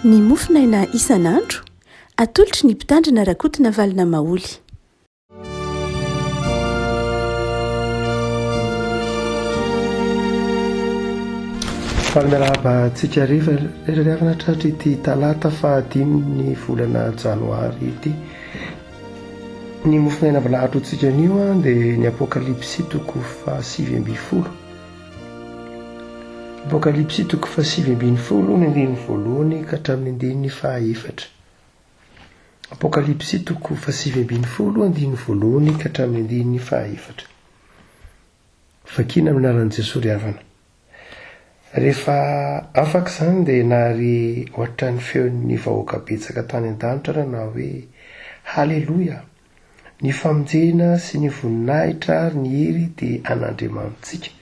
Ny mofonaina isan'andro, atolotry ny Mpitandrina Rakotonavalona Maholy. Faly miarahaba antsika rehetra ry havana tratry ity talata fahadimin'ny volana janoary ity. Ny mofonaina voalahatra ho antsika anio dia ny Apokalypsy toko fahasivy ambin'ny folo. Apokalypsy toko fahasivy ambin'ny folo ny andininy voalohany ka hatramin'ny andininy fahaefatra. Apokalypsy toko fahasivy ambin'ny folo andininy voalohany ka hatramin'ny andininy fahaefatra. Vakina amin'ny anaran'i Jesoa ry havana. Rehefa afaka izany dia nahare hoatran'ny feon'ny vahoaka betsaka tany an-danitra nanao hoe, Haleloia! Ny famonjena sy ny voninahitra ary ny hery dia an'Andriamanitsika,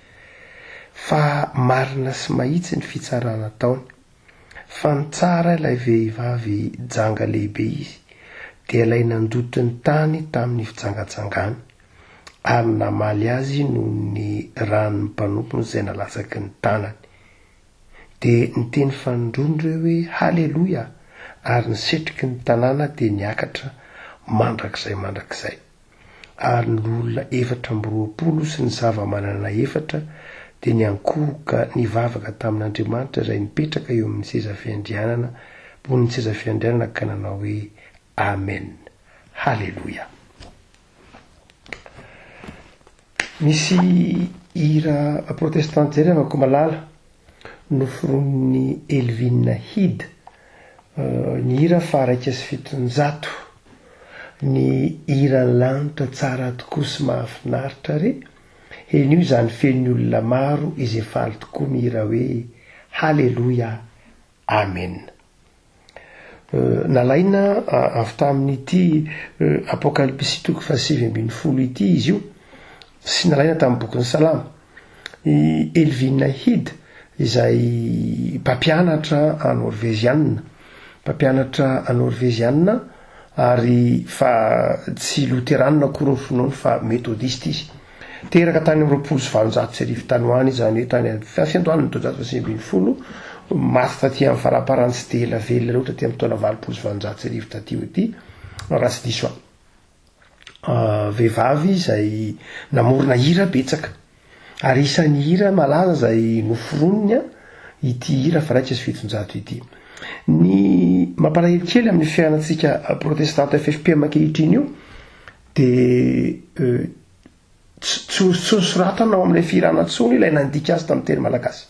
fa marina sy mahitsy ny fitsarana ataony. Fa nitsara ilay vehivavy janga lehibe izy, dia ilay nandoto ny tany tamin'ny fijangajangany, ary namaly azy noho ny ran'ny mpanompony izay nalatsaky ny tanany. Dia niteny fanindroany ireo hoe, Haleloia! Ary ny setroky ny tanàna dia niakatra mandrakizay mandrakizay. Ary ny loholona 24 sy ny zava-manana efatra dia niankohoka nivavaka tamin'Andriamanitra izay nipetraka eo amin'ny seza fiandrianana, ambonin'ny seza fiandrianana ka nanao hoe, Amen! Haleloia! Misy hira protestanta izay ry havako malala, noforonin'i Elvin Head, ny hira faha-701, ny hiran'ny lanitra tsara tokoa sy mahafinaritra re, henoy izany fen'ny olona maro izay faly tokoa mihira hoe Haleloia, Amena. Nalaina avy tamin'ity Apokalypsy toko fahasivy ambin'ny folo ity izy io, sy nalaina tamin'ny bokin'ny Salamo. I Elvin Head, izay mpampianatra Norveziana, mpampianatra Norveziana ary fa tsy Loterana akory ny finoany fa Metodista izy. Teraka tany amin'ny 1820 tany ho any, izany hoe tany amin'ny fiandohan'ny taonjato fahasivy ambin'ny folo, maty taty amin'ny faramparany tsy dia ela velona loatra taty amin'ny taona 1880 taty ho ety, raha tsy diso aho. Vehivavy izay namorona hira betsaka, ary isan'ny hira malaza izay noforoniny ity hira faha-701 ity. Ny mampalahelo kely amin'ny fiainantsika protestanta FFPM ankehitriny io dia Tsy tsy nosoratana ao amin'ilay fihirana intsony ilay nandika azy tamin'ny teny malagasy.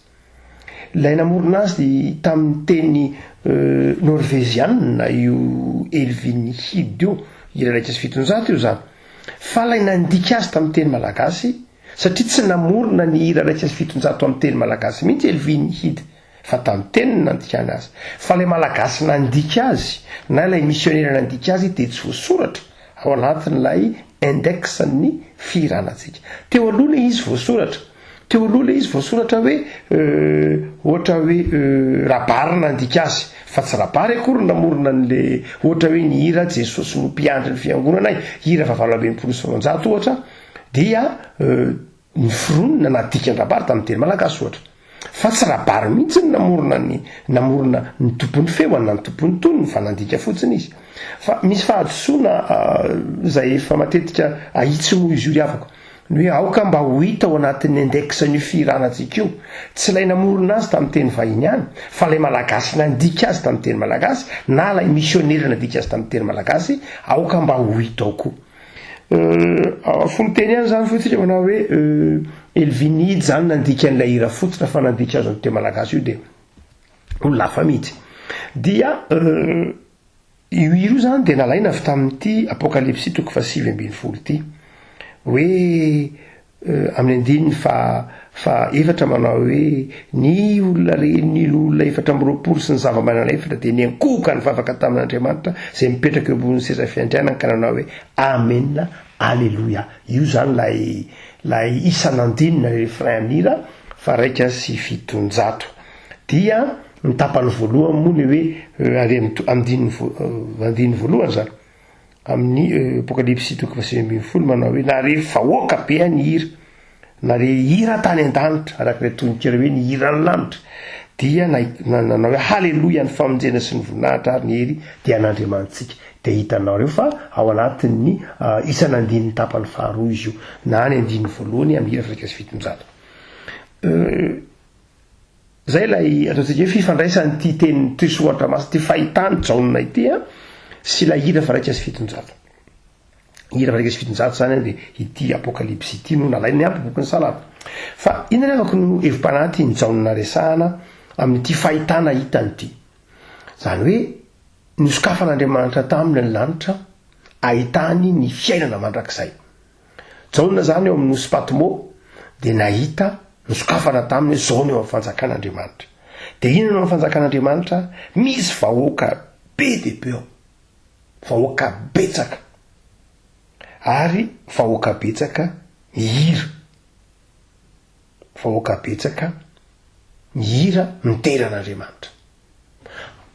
Ilay namorona azy dia tamin'ny teny norvezianina io Elvin Hid io, hira 701 io izany. Fa ilay nandika azy tamin'ny teny malagasy, satria tsy namorona ny hira 701 amin'ny teny malagasy mihitsy Elvin Hid, fa tamin'ny teniny no nandikany azy. Fa ilay malagasy nandika azy, na ilay misionera nandika azy dia tsy voasoratra ao anatin'ilay index ny fihiranantsika. Teo aloha ilay izy voasoratra. Teo aloha ilay izy voasoratra hoe ohatra hoe Rabary nandika azy. Fa tsy Rabary akory no namorona an'le ohatra hoe ny hira Jesosy no mpiandry ny fiangonanay, hira faha 268 ohatra, dia Noforonina na dikan-dRabary tamin'ny teny malagasy ohatra. Fa tsy Rabary mihitsy no namorona ny namorona ny tompon'ny feony na ny tompon'ny tonony fa nandika fotsiny izy. Fa misy fahadisoana izay efa matetika ahitsy moa izy io ry havako. Ny hoe aoka mba ho hita ao anatin'ny index-n'io fihiranantsika io. Tsy ilay namorona azy tamin'ny teny vahiny ihany fa ilay malagasy nandika azy tamin'ny teny malagasy na ilay misionera nandika azy tamin'ny teny malagasy aoka mba ho hita ao koa. Fononteny ihany zany fotsiny manao hoe Elvin Hidy zany nandika an'ilay hira fototra fa nandika azy amin'ny teny malagasy io dia olona hafa mihitsy. Dia io hira io zany dia nalaina avy tamin'ity Apokalypsy toko fahasivy ambin'ny folo ity hoe Amin'ny andininy faha faha efatra manao hoe, Ny olona re, ny loholona 24 sy ny zava-manana efatra dia niankohoka nivavaka tamin'Andriamanitra izay mipetraka eo ambonin'ny seza fiandrianany ka nanao hoe, Amena, Aleloia. Io izany ilay ilay isan'andininy na refrain amin'ny hira faha 701. Dia ny tapany voalohany moa ny hoe ary amin'ny andininy andininy voalohany izany. Amin'ny Apokalypsy toko faha-19 manao hoe, Nahare vahoaka be aho nihira, nahare hira tany an-danitra, araka ilay tononkira hoe ny hiran'ny lanitra. Dia nanao hoe, Haleloia, ny famonjena sy ny voninahitra ary ny hery dia an'Andriamanitsika. Dia hitanareo fa ao anatin'ny isan'andininy tapany faharoa izy io, na ny andininy voalohany amin'ny hira 701. Izay ilay ataontsika hoe fifandraisan'ity teny ity soratra masina ity fahitan'i Jaona ity sy ilay hira 701. Hira 701 izany dia ity Apokalypsy ity no nalainy niampy bokin'ny Salamo. Fa inona anefa no hevi-panahy tian'i Jaona resahana amin'ity fahitana hitany ity? Izany hoe nosokafan'Andriamanitra taminy ny lanitra ahitany ny fiainana mandrakizay. Jaona izany eo amin'ny nosy Patmo dia nahita nosokafana taminy hoe izao ny eo amin'ny fanjakan'Andriamanitra. Dia inona no amin'ny fanjakan'Andriamanitra? Misy vahoaka be dia be ao. Vahoaka betsaka. Ary vahoaka betsaka mihira. Vahoaka betsaka mihira midera an'Andriamanitra.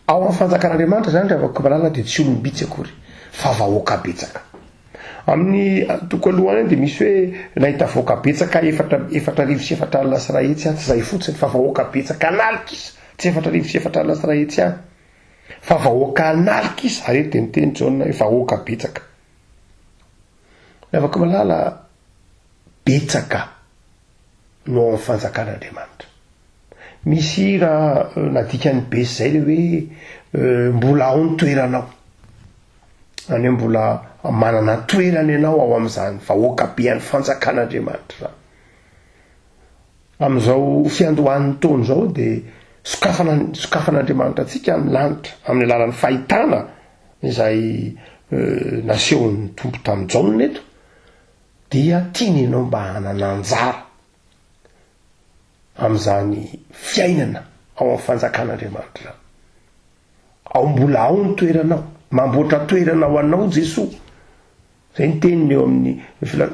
Ao amin'ny fanjakan'Andriamanitra izany ry havako malala dia tsy olom-bitsy akory fa vahoaka betsaka. Amin'ny toko alohany any dia misy hoe nahita vahoaka betsaka efatra 44 aho, tsy izay fotsiny fa vahoaka betsaka an'alikisa, tsy 44 ihany fa vahoaka an'alikisa, ary eto dia miteny Jaona hoe vahoaka betsaka. Ry havako malala, betsaka no ao amin'ny fanjakan'Andriamanitra. Misy hira nadikan'i Besy izay le hoe mbola ao ny toeranao. Izany hoe mbola manana toerana ianao ao amin'izany vahoaka be an'ny fanjakan'Andriamanitra izany. Amin'izao fiandohan'ny taona izao dia sokafana sokafan'Andriamanitra antsika ny lanitra amin'ny alalan'ny fahitana izay nasehon'ny Tompo tamin'i Jaona eto dia tiany ianao mba hanana anjara amin'izany fiainana ao amin'ny fanjakan'Andriamanitra izany. Ao mbola ao ny toeranao, mamboatra toerana ho anao Jesoa. Izay ny teniny eo amin'ny fila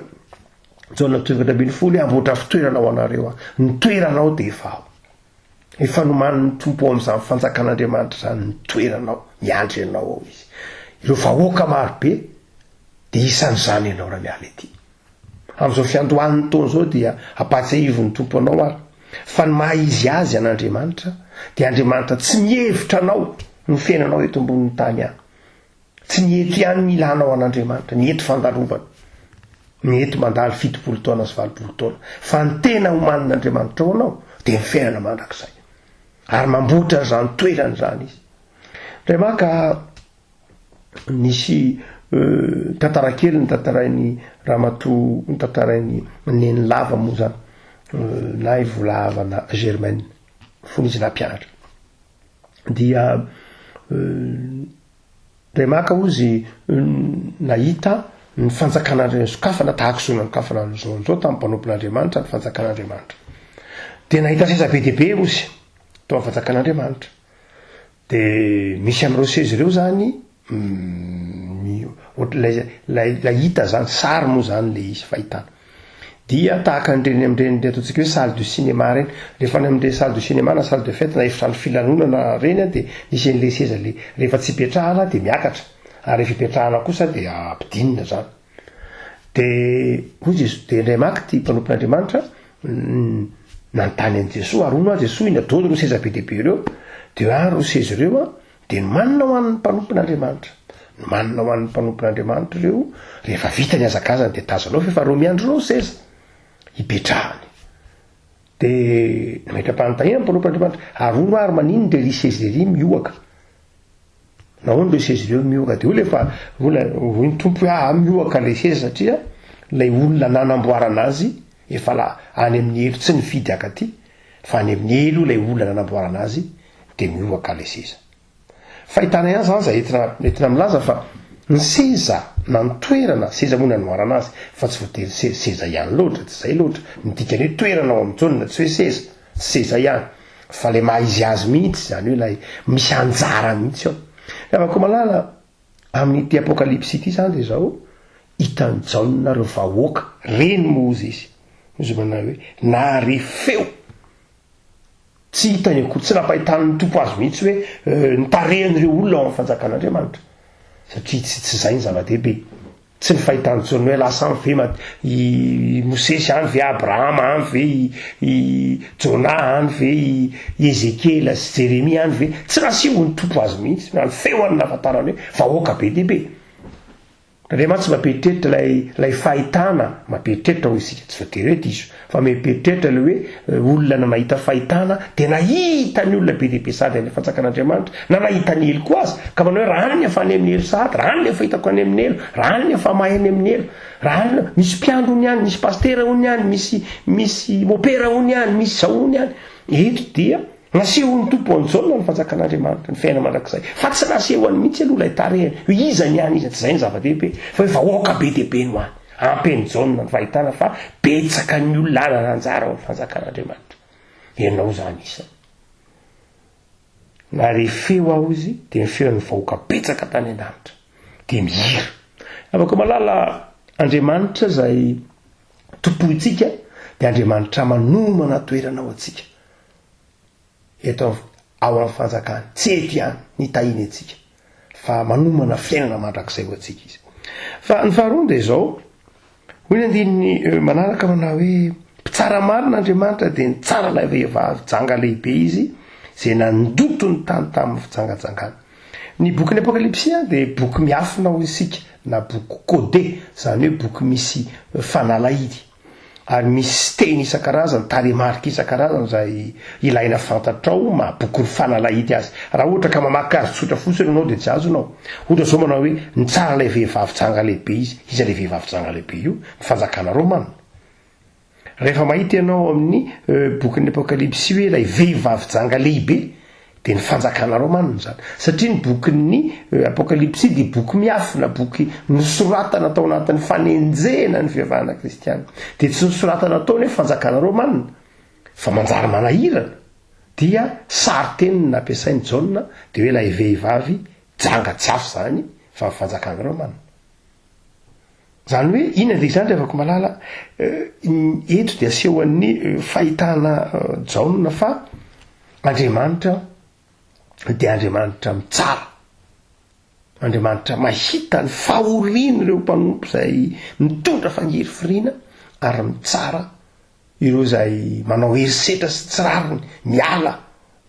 Jaona toko 14 hoe hamboatra fitoerana ho anareo aho. Ny toeranao dia efa ao. Efa nomanin'ny Tompo ao amin'izany fanjakan'Andriamanitra izany ny toeranao, miandry anao ao Izy. Ireo vahoaka marobe dia isan'izany ianao raha miala ety. Amin'izao fiandohan'ny taona izao dia ampahatsiahivo ny Tompo anao ary fa ny maha izy azy an'Andriamanitra dia Andriamanitra tsy mihevitra anao ny fiainanao eto ambonin'ny tany ihany. Tsy ny eto ihany ny ilanao an'Andriamanitra, ny eto fandalovana, ny eto mandalo 70 taona sy 80 taona, fa ny tena omanin'Andriamanitra ho anao dia ny fiainana mandrakizay. Ary mamboatra an'izany toerana izany izy. Indray maka Nisy tantara kely notantarain'i ramatoa, notantarain'i Neny Lava moa zany, na i Volahavana Germaine, fony izy nampianatra. Dia indray maka hozy nahita ny fanjakan'Andriamanitra nisokafana tahaka izao nanokafana an'izao an'izao tamin'ny mpanompon'Andriamanitra ny fanjakan'Andriamanitra. Dia nahita seza be dia be hozy tao amin'ny fanjakan'Andriamanitra. De misy amin'ireo seza ireo zany ohatr' ilay ilay ilay hita zany, sary moa zany le izy fahitana. Dia tahaka an'ireny amin'ireny le ataontsika hoe salle de cinéma ireny, rehefa any amin'ireny salle de cinéma na salle de fête na efitrano filanonana ireny an de misy an'le seza le rehefa tsy ipetrahana de miakatra, ary rehefa ipetrahana kosa de ampidinina zany. De hoy Jesoa, de indray maka ity mpanompon'Andriamanitra nanontany an'i Jesoa, ary hono aho Jesoa, inona daholo ireo seza be dia be ireo? De hoe ary ireo seza ireo an, de nomanina ho an'ny mpanompon'Andriamanitra. Nomanina ho an'ny mpanompon'Andriamanitra ireo, rehefa vita ny hazakazany de tazanao fa efa ireo miandry ireo ny seza hipetrahany. De nametra-panontaniana ny mpanompon'Andriamanitra, ary hono ary maninona ery seza ery mihoaka? Nahoana ireo seza ireo mihoaka? Dia hoy ilay fa, hoy hoy ny Tompo hoe aa mihoaka ilay seza satria ilay olona nanamboarana azy efa la any amin'ny helo, tsy nifidy hakaty fa any amin'ny helo ilay olona nanamboarana azy dia mihoaka ilay seza. Fahitana ihany izany izay entina entina milaza fa ny seza na ny toerana, seza moa nanoharana azy fa tsy voatery seza, seza ihany loatra, tsy izay loatra, ny dikany hoe toerana ao amin'ny Jaona tsy hoe seza. Seza ihany, fa le maha izy azy mihitsy, izany hoe ilay misy anjara mihitsy ao. Ry havako malala, amin'ity Apokalypsy ity izany dia izao, hitan'i Jaona ireo vahoaka, reny moa hozy izy, hozy manao hoe, nahare feo, tsy hitany akory, tsy nampahitan'ny Tompo azy mihitsy hoe ny tarehin'ireo olona ao amin'ny fanjakan'Andriamanitra, satria tsy tsy izay ny zava-dehibe. Tsy ny fahitan'i Jaona hoe lasa any ve i Mosesy, any ve Abrahama, any ve i Jonah, any ve i Ezekiela sy Jeremia, any ve. Tsy nasehon'ny Tompo azy mihitsy, na ny feony nahafantarany hoe vahoaka be dia be. Indraindray mantsy mampieritreritra ilay ilay fahitana, mampieritreritra hoy isika, tsy voatery hoe diso, fa mampieritreritra ilay hoe olona na nahita fahitana dia nahita ny olona be dia be sady any fanjakan'Andriamanitra, na nahita ny helo koa aza, ka manao hoe raha any ny efa any amin'ny helo sahady, raha any ny efa hitako any amin'ny helo, raha any ny efa mahay any amin'ny helo, raha any, misy mpiandry hono any, misy pasitera hono any, misy misy mopera hono any, misy zao hono any. Eto dia Nasehon'ny Tompo an'i Jaona ny fanjakan'Andriamanitra, ny fiainana mandrakizay. Fa tsy nasehony mihitsy aloha ilay tarehiny, hoe iza ny any, iza, tsy izay no zava-dehibe, fa hoe vahoaka be dia be no any. Ampy an'i Jaona ny fahitana fa betsaka ny olona hanana anjara ao amin'ny fanjakan'Andriamanitra. Ianao izany isany. Nahare feo aho izy, dia ny feon'ny vahoaka betsaka tany an-danitra, dia mihira. Afaka mahalala Andriamanitra izay tompointsika, dia Andriamanitra manomana toerana ho antsika. eto ao amin'ny fanjakany, tsy eto ihany ny hitahiany antsika fa manomana fiainana mandrakizay ho antsika izy. Fa ny faharoa dia izao, hoy ny andininy eh, manaraka manao hoe mpitsara marina Andriamanitra dia nitsara ilay vehivavy janga lehibe izy izay nandoto ny tany tamin'ny fijangajangana. Ny bokin'ny Apokalypsy dia boky miafina hoy isika na boky codé, izany hoe boky misy fanalahidy. Ary misy teny isan-karazany, tarehimarika isan-karazany izay ilaina fantatrao maha bokin'ny fanalahidy azy. Raha ohatra ka mamaky azy tsotra fotsiny ianao dia tsy azonao. Ohatra izao manao hoe, nitsara ilay vehivavy janga lehibe izy. Iza ilay vehivavy janga lehibe io? Ny fanjakana romana. Rehefa mahita ianao amin'ny bokin'ny Apokalypsy hoe ilay vehivavy janga lehibe, Dia ny fanjakana romana izany. Satria ny bokin'ny Apokalypsy dia boky miafina, boky nosoratana tao anatin'ny fanenjehana ny fivavahana kristiana. Dia tsy nosoratana tao ny hoe fanjakana romana, fa manjary manahirana. Dia sarin-teny no nampiasain'i Jaona, dia hoe ilay vehivavy janga tsy hafa izany fa ny fanjakana romana. Izany hoe inona dia izany ry havako malala, eto dia asehon'ny fahitana Jaona fa Andriamanitra dia Andriamanitra mitsara, Andriamanitra mahita ny fahorian'ireo mpanompo izay mitondra fangirifiriana ary mitsara ireo izay manao herisetra sy tsy rariny, miala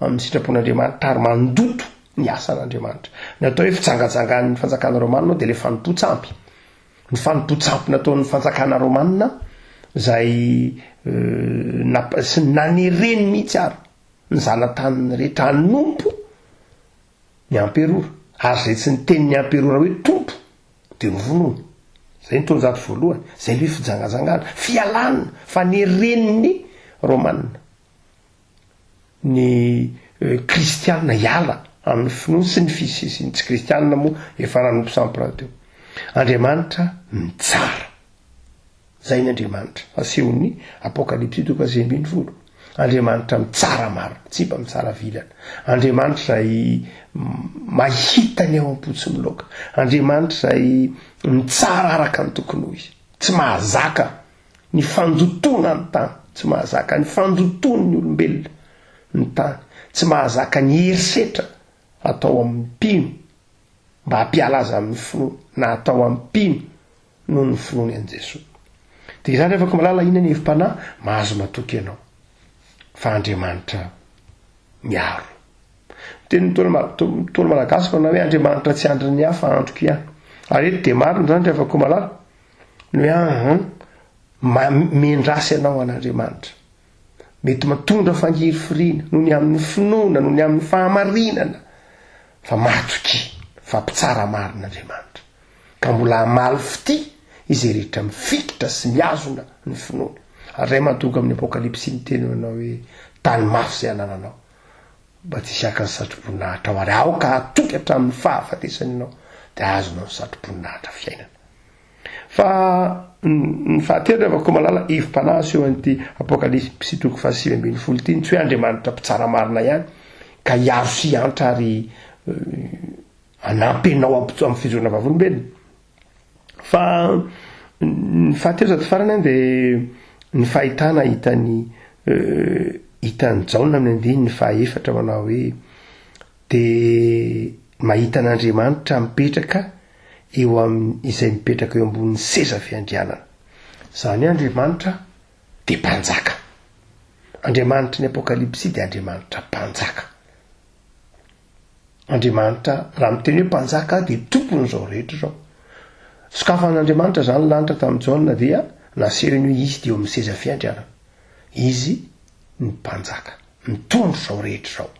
amin'ny sitrapon'Andriamanitra ary mandoto ny asan'Andriamanitra. Ny atao hoe fijangajangan'ny fanjakana romana dia ilay fanompoan-tsampy. Ny fanompoan-tsampy nataon'ny fanjakana romana izay eh, sy nanereny mihitsy ary ny zanataniny rehetra hanompo ny amperora. Ary izay tsy niteny ny amperora hoe tompo dia novonoina. Izay ny taonjato voalohany. Izay ilay hoe fijangajangana, fialana, faneren'ny Romana ny kristiana hiala amin'ny finoany sy ny fis sy ny tsy kristiana moa efa nanompo sampy rahateo. Andriamanitra mitsara. Zay ny Andriamanitra asehon'ny Apokalypsy toko faha-19. Andriamanitra mitsara marina, tsy mba mitsara vilana. Andriamanitra izay mahita ny ao am-po tsy miloaka. Andriamanitra izay mitsara araka ny tokony ho izy. Tsy mahazaka ny fandotoana ny tany, tsy mahazaka ny fandotoan'ny olombelona ny tany, tsy mahazaka ny herisetra atao amin'ny mpino mba hampiala azy amin'ny finoana na atao amin'ny mpino noho ny finoany an'i Jesoa. Dia izany ry havako malala, inona ny hevi-panahy? Mahazo matoky ianao fa Andriamanitra miaro. Ny tenin'ny Ntaolo malagasy manao hoe Andriamanitra tsy andrin'ny hafa andriko ihany. Ary eto dia marina izany ry havako malala, ny hoe an, mendrasy ianao an'Andriamanitra. Mety mitondra fangirifiriana noho ny amin'ny finoana, noho ny amin'ny fahamarinana, fa matokia fa mpitsara marina Andriamanitra. Ka mbola hamaly fitia izay rehetra mifikitra sy mihazona ny finoana. Ary ray mahatonga amin'ny Apokalypsy miteny manao hoe, Tany mafy izay anananao, mba tsy hisy haka ny satroboninahitra ao, ary aoka hatoky hatramin'ny fahafatesana ianao, dia azonao ny satroboninahitra fiainana. Fa ny fahatelo ry havako malala, hevi-panahy aseho an'ity Apokalypsy toko faha-19 ity, ny tsy hoe Andriamanitra mpitsara marina ihany, ka hiaro sy hiantra ary hanampy anao amin'ny fijoroana vavolombelona. Fa ny fahatelo sady farany dia ny fahitana hitan'i hitan'i Jaona amin'ny andininy fahaefatra manao hoe dia mahita an'Andriamanitra mipetraka. eo amin' izay mipetraka eo ambonin'ny seza fiandrianana. Izany hoe Andriamanitra dia Mpanjaka. Andriamanitry ny Apokalypsy dia Andriamanitra Mpanjaka. Andriamanitra, raha miteny hoe Mpanjaka dia Tompon'izao rehetra izao. Sokafan'Andriamanitra izany ny lanitra tamin'i Jaona dia nasehony hoe Izy dia eo amin'ny seza fiandrianana. Izy ny Mpanjaka, mitondra izao rehetra izao.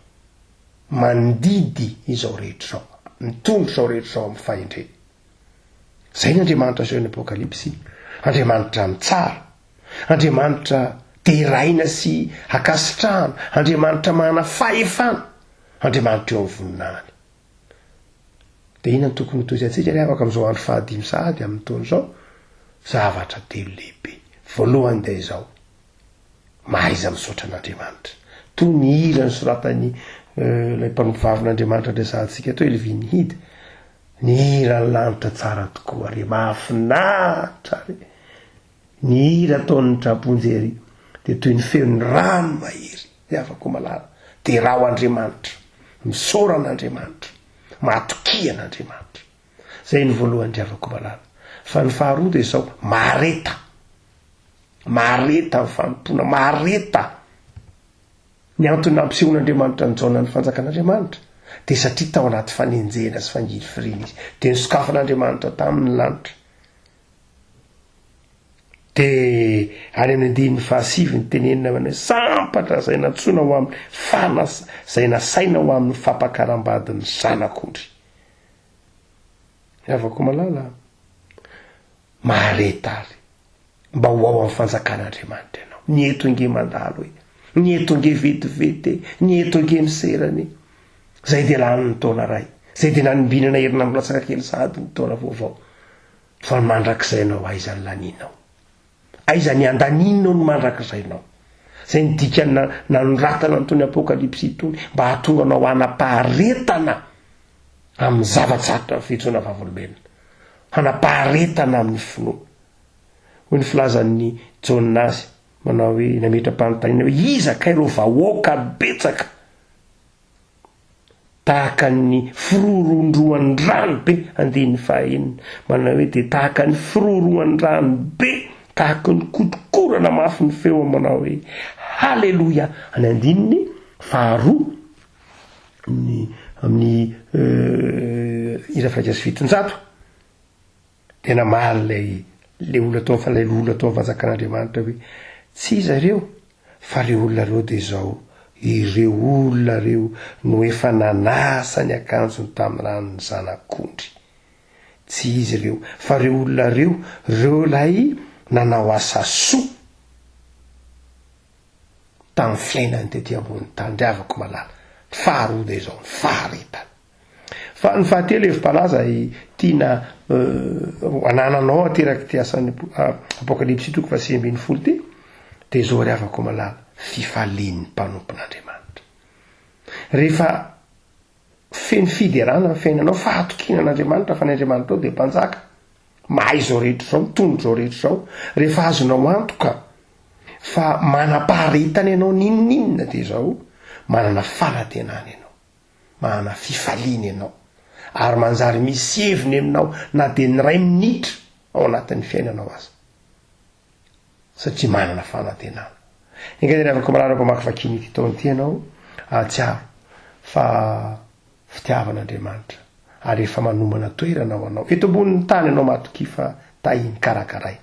Mandidy izao rehetra izao. Mitondra izao rehetra izao amin'ny fahendrena. Izay ny Andriamanitra asehon'ny Apokalypsy. Andriamanitra mitsara. Andriamanitra deraina sy ankasitrahana. Andriamanitra manana fahefana. Andriamanitra eo amin'ny voninahiny. Dia inona no tokony hotohizantsika ry havako amin'izao andro fahadimy sahady amin'ny taona izao? Zavatra telo lehibe. Voalohany dia izao, mahaiza misaotra an'Andriamanitra. Toy ny hira nosoratan'ny eh, ilay mpanompovavin'Andriamanitra resahantsika teo, Elvin Hid, ny hiran'ny lanitra tsara tokoa re, mahafinaritra re. Ny hira ataon'ny tra-ponja ery dia toy ny feon'ny rano mahery. Ry havako malala, derao Andriamanitra, misaora an'Andriamanitra, matokia an'Andriamanitra. Izay ny voalohany ry havako malala. Fa ny faharoa dia izao, mahareta. Mahareta ny fanompoana, mahareta. Ny antony nampisehoan'Andriamanitra an'i Jaona ny fanjakan'Andriamanitra dia satria tao anaty fanenjehana sy fangirifiriana izy. Dia nosokafan'Andriamanitra taminy ny lanitra. Dia any amin'ny andininy fahasivy ny tenenina manao hoe sampatra izay nantsoina ho amin'ny fanas izay nasaina ho amin'ny fampakaram-badin'ny zanak'ondry. Ry havako malala, mahareta ary mba ho ao amin'ny fanjakan'Andriamanitra ianao. Ny eto ange mandalo e, ny eto ange vetivety e, ny eto ange miserana e. Izay dia lany ny taona iray, izay dia nanimbinana herinandro latsaka kely sahady ny taona vaovao. Fa ny mandrakizainao aiza ny lanianao? Aiza ny andanianao ny mandrakizainao? Izay ny dikan'ny nanoratana an'itony Apokalypsy itony, mba hahatonga anao hanam-paharetana amin'ny zava-tsarotra ny fijoroana vavolombelona. Hanam-paharetana amin'ny finoana. Hoy ny filazan'i Jaona azy, manao hoe, nametra-panontaniana hoe, iza kay ireo vahoaka betsaka Tahaka ny firoroandroan'ny rano be, andininy fahaenina, manao hoe dia tahaka ny firoroan'ny rano be, tahaka ny kotrokorana mafy ny feo manao hoe Haleloia, any andininy faharoa ny amin'ny hira faha 701. Dia namaly ilay ilay olona tao ilay loholona tao amin'ny fanjakan'Andriamanitra hoe, Tsy iza ireo, fa ireo olona ireo dia izao, ireo olona ireo no efa nanasa ny akanjony tamin'ny ran'ny Zanak'ondry. Tsy izy ireo, fa ireo olona ireo, ireo ilay nanao asa soa tamin'ny fiainany tety ambony tany. Ry havako malala, ny faharoa dia izao, ny faharetana. Fa ny fahatelo hevi-panahy izay tiana anananao aterak'ity asan'ny Apokalypsy toko faha 19 ity dia izao ry havako malala, fifalian'ny mpanompon'Andriamanitra. Rehefa feno fiderana ny fiainanao, fahatokiana an'Andriamanitra fa ny Andriamanitrao dia mpanjaka, mahay izao rehetra izao, mitondra izao rehetra izao, rehefa azonao antoka fa manam-paharetana ianao n'inon'inona dia izao, manana fanantenana ianao. Manana fifaliana ianao ary manjary misy heviny aminao na dia ny iray minitra ao anatin'ny fiainanao aza. Satria manana fanantenana. Enga anie ry havako malala mpamakivakiana ity taona ity ianao hahatsiaro fa fitiavan'Andriamanitra ary efa manomana toerana ho anao eto ambonin'ny tany ianao matokia fa tahiny karakarainy.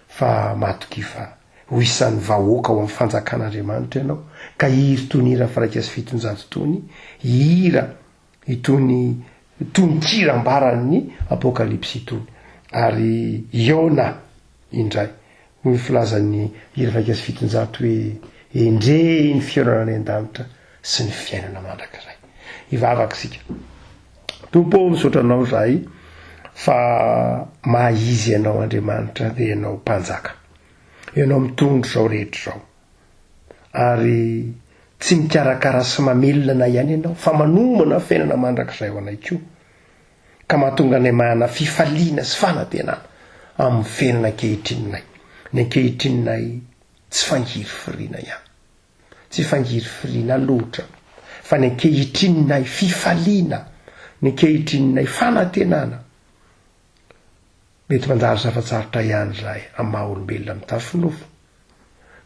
Fa matokia fa ho isan'ny vahoaka ao amin'ny fanjakan'Andriamanitra ianao, ka hihira itony hira 701 itony, hihira itony tononkira ambaran'ny Apokalypsy itony. Ary hihaona indray, hoy ny filazan'ny hira 701 hoe, Endrey ny fihaonana any an-danitra sy ny fiainana mandrakizay. Hivavaka isika. Tompo ô, misaotra Anao izahay fa maha izy Ianao Andriamanitra dia Ianao Mpanjaka. Ianao mitondra izao rehetra izao. Ary tsy mikarakara sy mamelona anay ihany Ianao fa manomana fiainana mandrakizay ho anay koa. Ka mahatonga anay manana fifaliana sy fanantenana amin'ny fiainana ankehitrininay. Ny ankehitrininay tsy fangirifiriana ihany. Tsy fangirifiriana loatra, fa ny ankehitrininay fifaliana, ny ankehitrininay fanantenana. Mety mandalo zava-tsarotra ihany izahay amin'ny maha olombelona mitafy nofo.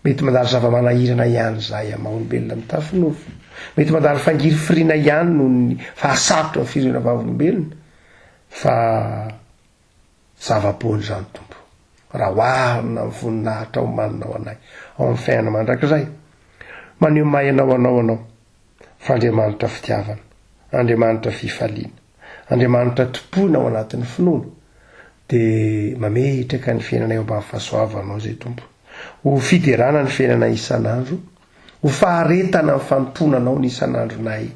Mety mandalo zava-manahirana ihany izahay amin'ny maha olombelona mitafy nofo. Mety mandalo fangirifiriana ihany noho ny fahasarotra ny firenena vavolombelona. Fa zava-poana izany Tompo, raha oharina amin'ny voninahitra omanina ho anay ao amin'ny fiainana mandrakizay. Maneho maha ianao anao anao, fa Andriamanitra fitiavana, Andriamanitra fifaliana, Andriamanitra tompoina ao anatin'ny finoana, dia mametraka ny fiainanay eo ambany fahasoavanao izay Tompo. Ho fiderana ny fiainanay isan'andro, ho faharetana ny fanompoana Anao ny isan'andronay,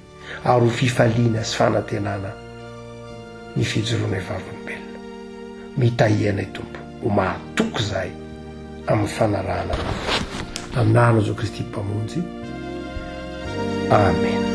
ary ho fifaliana sy fanantenana ny fijoroanay vavolombelona. Mitahia anay Tompo, ho mahatoky izahay amin'ny fanarahana Anao. Amin'ny anaranao Jesoa Kristy Mpamonjy. Amena.